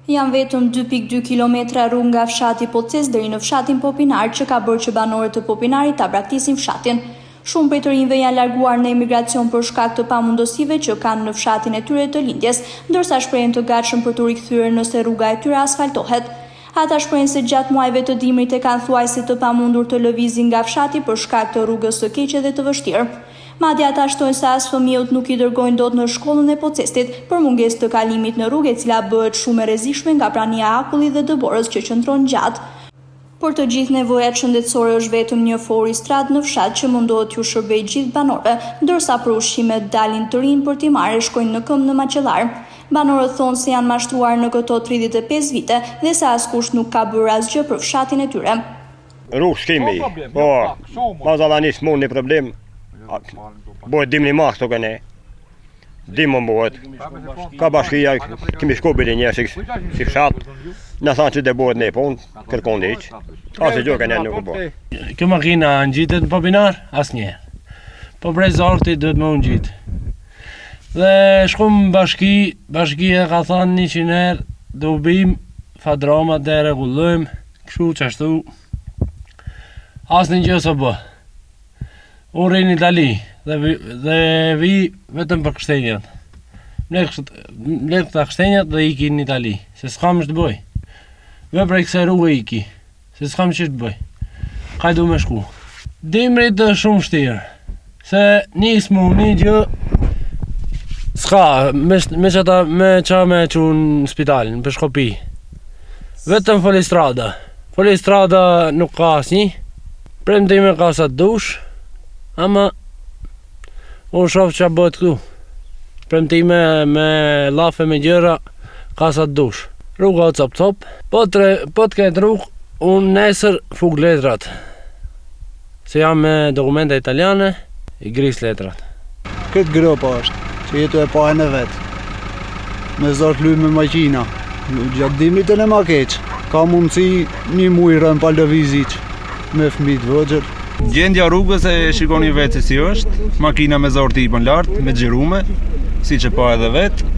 Janë vetëm 2.2 kilometra rrugë nga fshati Pocest deri në fshatin Popinar që ka bërë që banorët e Popinarit ta braktisin fshatin. Shumë prej të rinjve janë larguar në emigracion për shkak të pamundësive që kanë në fshatin e tyre të lindjes, ndërsa shprehen të gatshëm për t'u rikthyer nëse rruga e tyre asfaltohet. Ata shprehen se gjatë muajve të dimrit e kanë thuajse të pamundur të lëvizin nga fshati për shkak të rrugës së keqe dhe të vështirë. Madje ata shtojnë se as fëmijët nuk i dërgojnë dot në shkollën e Pocestit, për mungesë të kalimit në rrugë e cila bëhet shumë e rrezikshme nga prania e akullit dhe dëborës që qëndron gjatë. Për të gjithë nevojat shëndetësore është vetëm një fuoristradë në fshat që mundohet t'ju shërbejë gjithë banorëve, ndërsa për ushqimet dalin të rinj për t'i marrë e shkojnë në këmbë në Maqellarë. Banorët thonë se janë mashtruar në këto 35 vite dhe se askush nuk ka bërë asgjë për fshatin e tyre. Rrugë s'kemi, po, mazalla një smun një problem, bëhet dimni ma këto këne, dimën bëhet, ka bashkia, kemi shku bile njerë si, si fshat, na thanë që dhe bëhet një punë, kërkon një që, asë gjë këne nuk u bë. Kjo makina ngjitet në Popinar? Asnjëherë. Po bre zorti duhet me u ngjit. Dhe shkum në bashki, bashkia ka thanë 100 herë, do bim fadromat dhe rregullojmë, Kështu qashtu Asnjë gjë s'o bë Unë rri në Itali dhe, vi, dhe vi vetëm për kështenjat Mbledh këta kështenjat dhe iki në Itali Se s'kam ç'të bëj Ve prej kësaj rruge iki Se s'kam ç'të bëj Kaj du me shku Dimrit është shumë shtirë Se një smu, një gjë S'ka, me, me qata, me qa me çu në spital, në Peshkopi Vetëm fuoristrada Fuoristrada nuk ka asnjë Premtime ka sa të dush Ama Unë shof që bëhet këtu Premtime me llafe me gjëra Ka sa të dush Rruga o cop cop Po të, po të ketë rrugë Unë nesër fug letrat Se jam me dokumenta italiane, i gris letrat. Këtë gropa është, që je tu e pa ene vetë. Me zor të lymë me maqina. Gjatë dimrit ene ma keq. Ka mundësi një muj rënë pa lëviz hiç me fëmijë të vogël. Gjendja rrugës e shikoni vetë se si është, makina me zor të hipën lart, me xhirume, siç e pa edhe vetë.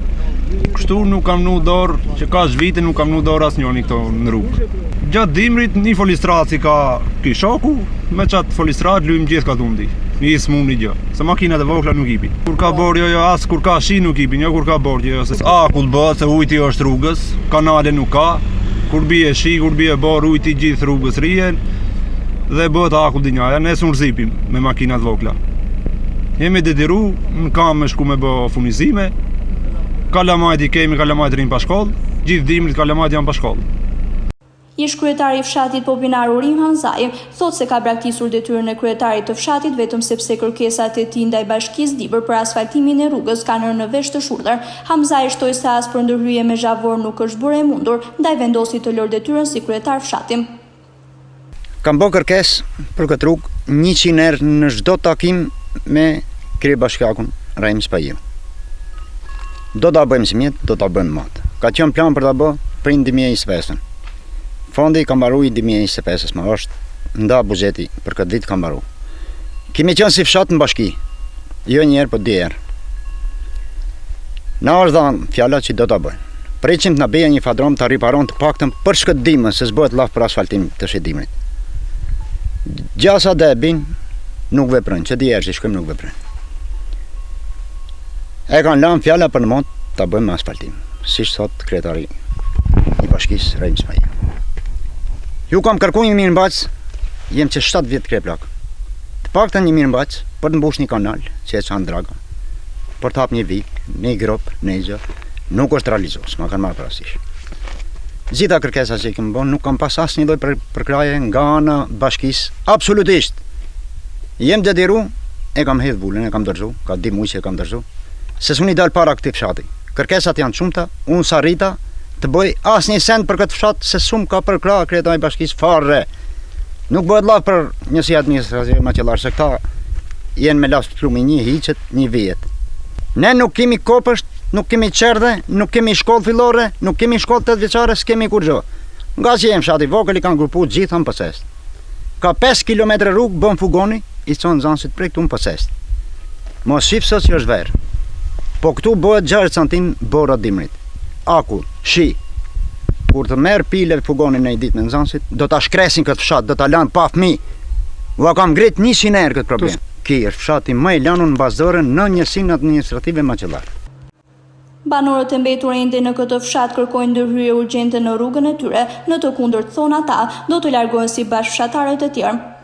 Kështu nuk kam vnu dorë, që kaq vite nuk kam vnu dorë asnjëri këto në rrugë. Gjatë dimrit një fuoristradë si ka ky shoku, me qatë fuoristradë lymë gjithë katundi. Një smun një gjë, se makinat e vogla nuk ipin. Kur ka borë jo jo as kur ka shi nuk ipin, jo kur ka borë jo se akull bëhet se ujti është rrugës, kanale nuk ka. Kur bie shi, kur bie borë, ujti gjithë rrugës rrihen dhe bëhet akull dinjaja, ne s'un rzipim me makinat vogla. Jemi detyru në kam me shku me bë furnizime. Kalamajt i kemi, kalamajt rrinë pa shkollë, gjithë dimrit kalamajt janë pa shkollë. Ish-kryetari i fshatit Popinar Urim Hamzai, thotë se ka braktisur detyrën e kryetarit të fshatit vetëm sepse kërkesat e tij ndaj Bashkisë Dibër për asfaltimin e rrugës kanë rënë në vesh të shurdhër. Hamzai shtoi se as për ndërhyrje me zhavor nuk është bërë e mundur, ndaj vendosi të lërë detyrën si kryetar fshati. Kam bë kërkesë për këtë rrugë 100 herë në çdo takim me kryebashkiakun Raim Spahiu. Do ta bëjmë simjet, do ta bëjmë mat. Ka qenë plan për ta bë prej 2025-ën. Fondi ka mbaru i 2025-ës, më është nda buxheti për këtë vit ka mbaru. Kemi qenë si fshat në bashki, jo një herë, po dy herë. Na është dhanë fjala që do ta bëjnë. Presim të na bëjë një fadrom ta riparon të paktën për shkët dimën, se s'bëhet llaf për asfaltim të shi dimrit. Gjasa dhe e bin, nuk veprojnë, që dy herë që shkojmë nuk veprojnë. E kanë lanë fjala për në mot ta bëjmë me asfaltim, siç thot kryetari i bashkisë Raim Spahiu. Ju kam kërku një mirëmbajtës, jem që 7 vjet kryeplak. Të paktën një mirëmbajtës për të mbush një kanal që e çan draga, për të hap një vik, një grop, një gjë, nuk është realizu, s'ma kanë marrë parasysh. Gjitha kërkesa që i kam bërë, nuk kam pas asnjë lloj për, përkrahje nga ana bashkisë, absolutisht. Jem detyru, e kam hedh vulën, e kam dorëzu, ka dy muaj që e kam dorëzu, se s'un i dal para këtij fshati. Kërkesat janë shumta, unë s'arrita të bëj asnjë send për këtë fshat se s'um ka përkrah kryetari i bashkisë fare. Nuk bëhet llaf për njësi administrative Maqellarë, se këta jenë me lasë plumi një hiqet, një vihet. Ne nuk kemi kopësht, nuk kemi çerdhe, nuk kemi shkollë fillore, nuk kemi shkollë 8 vjeçare, s'kemi kurrgjë. Nga që jem fshat i vogël i kanë grupu gjitha në Pocest. Ka 5 km rrugë bën fugoni, i çon nxënësit prej këtu në Pocest. Mos shif sot që është verë. Po këtu bëhet 60 cm bora dimrit. Akull, shi. Kur të merr pile fugoni në një ditë me nxënësit, do ta shkresin këtë fshat, do ta lanë pa fëmijë. Ua kam ngrit 100 herë këtë problem. Ky është fshati më i lanun mbas dore në njësinë administrative Maqellarë. Banorët e mbetur ende në këtë fshat kërkojnë ndërhyrje urgjente në rrugën e tyre, në të kundërt thonë ata, do të largohen si bashkëfshatarët e tjerë.